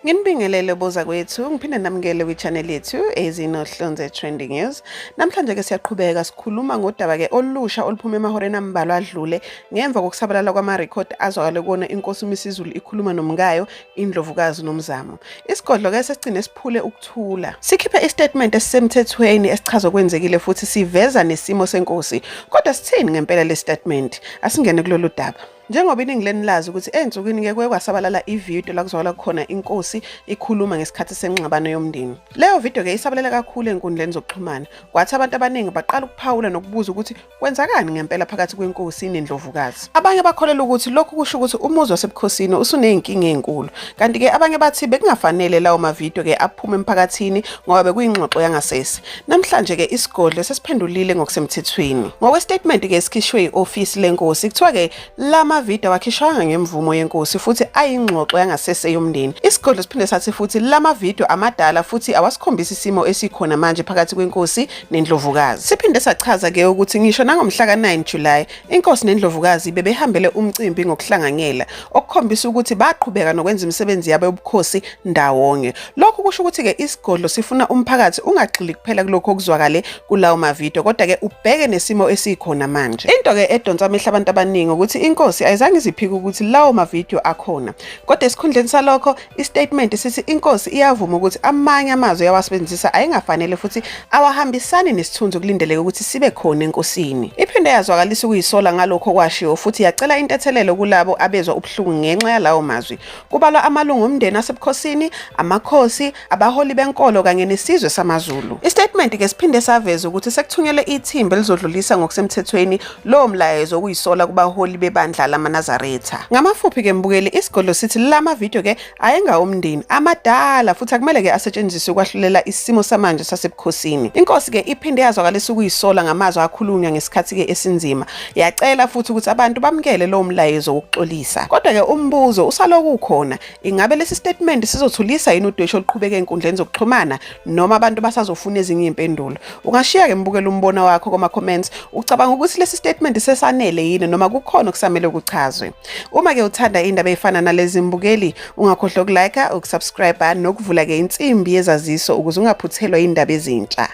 Nginibingelele boza kwethu, ngiphinde namukele kwi-channel yethu Ezinohlonze Trending News. Namhlanje ke siyaqhubeka sikhuluma ngodaba ke olusha oluphume emahoreni ambalwa adlule ngemva kokusabalala kwamarekhodi azwakale kuwona inkosi uMisizulu ikhuluma nomkayo iNdlovukazi Nomzamo. Isigodlo ke sesigcine siphule ukuthula. Sikhiphe istatement esisemthethweni esichaza okwenzekile futhi siveza nesimo senkosi. Kodwa sithini ngempela le statement? Asingene kulolu daba. Njengoba iningi lenu lazi ukuthi ey'nsukwini ke kuye kwasabalala ividiyo la kuzwakala khona inkosi ikhuluma ngesikhathi sengxabano yomndeni. Leyo vidiyo ke isabalele kakhulu ey'nkundleni zokuxhumana, kwathi abantu abaningi baqala ukuphawula nokubuza ukuthi kwenzakani ngempela phakathi kwenkosi nendlovukazi. Abanye bakholelwa ukuthi lokhu kusho ukuthi umuzi wasebukhosini usuney'nkinga ey'nkulu, kanti-ke abanye bathi bekungafanele lawo mavidiyo ke aphume emphakathini ngoba bekuyingxoxo yangasese. Namhlanje-ke isigodlo sesiphendulile ngokusemthethweni. Ngokwestatement-ke esikhishwe yi-ofisi lenkosi, kuthiwa-ke la mavidiyo awakhishwanga ngemvumo yenkosi futhi ayingxoxo yangasese yomndeni. Isigodlo siphinde sathi futhi la mavidiyo amadala futhi awasikhombisi isimo esikhona manje phakathi kwenkosi nendlovukazi. Siphinde sachaza-ke ukuthi ngisho nangomhla ka-9 July, inkosi nendlovukazi bebehambele umcimbi ngokuhlanganyela, okukhombisa ukuthi baqhubeka nokwenza imisebenzi yabo yobukhosi ndawonye. Lokhu kusho ukuthi-ke isigodlo sifuna umphakathi ungagxili kuphela kulokhu okuzwakale kulawo mavidiyo, kodwa-ke ubheke nesimo esikhona manje. Into-ke edonsa amehlo abantu abaningi ukuthi inkosi ayizange iziphike ukuthi lawo mavidiyo akhona, kodwa esikhundleni salokho istatement sithi inkosi iyavuma ukuthi amanye amazwi yawasebenzisa ayengafanele futhi awahambisani nesithunzi okulindeleke ukuthi sibe khona enkosini. Iphinde yazwakalisa ukuyisola ngalokho okwashiwo futhi yacela intethelelo kulabo abezwa ubuhlungu ngenxa yalawo mazwi. Kubalwa amalungu omndeni asebukhosini, amakhosi, abaholi benkolo kanye nesizwe samaZulu. Istatement ke siphinde saveza ukuthi sekuthunyelwe ithimba elizodlulisa ngokusemthethweni lowo mlayezo wokuyisola kubaholi bebandla lamaNazaretha. Ngamafuphi ke mbukeli, isigodlo sithi lama video ke ayengawomndeni amadala futhi akumele ke asetshenziswe ukwahlulela isimo samanje sasebukhosini. Inkosi ke iphinde yazwakalisa ukuyisola ngamazwi akhulunywa ngesikhathi ke esinzima. Yacela futhi ukuthi abantu bamukele lowo mlayezo wokuxolisa. Kodwa-ke umbuzo usalokhu ukhona, ingabe lesi sitatimende sizothulisa yini udweshu oluqhubeka ey'nkundleni zokuxhumana noma abantu basazofuna ezinye iy'mpendulo? Ungashiya-ke mbukela umbono wakho kuma-comments, ucabanga ukuthi lesi sitatimende sesanele yini noma kukhona okusamele kuchazwe? Uma-ke uthanda iy'ndaba ey'fana nalezi mbukeli, ungakhohlwa ukulike, ukusubscribe nokuvula-ke insimbi yezaziso ukuze ungaphuthelwa iy'ndaba ezintsha.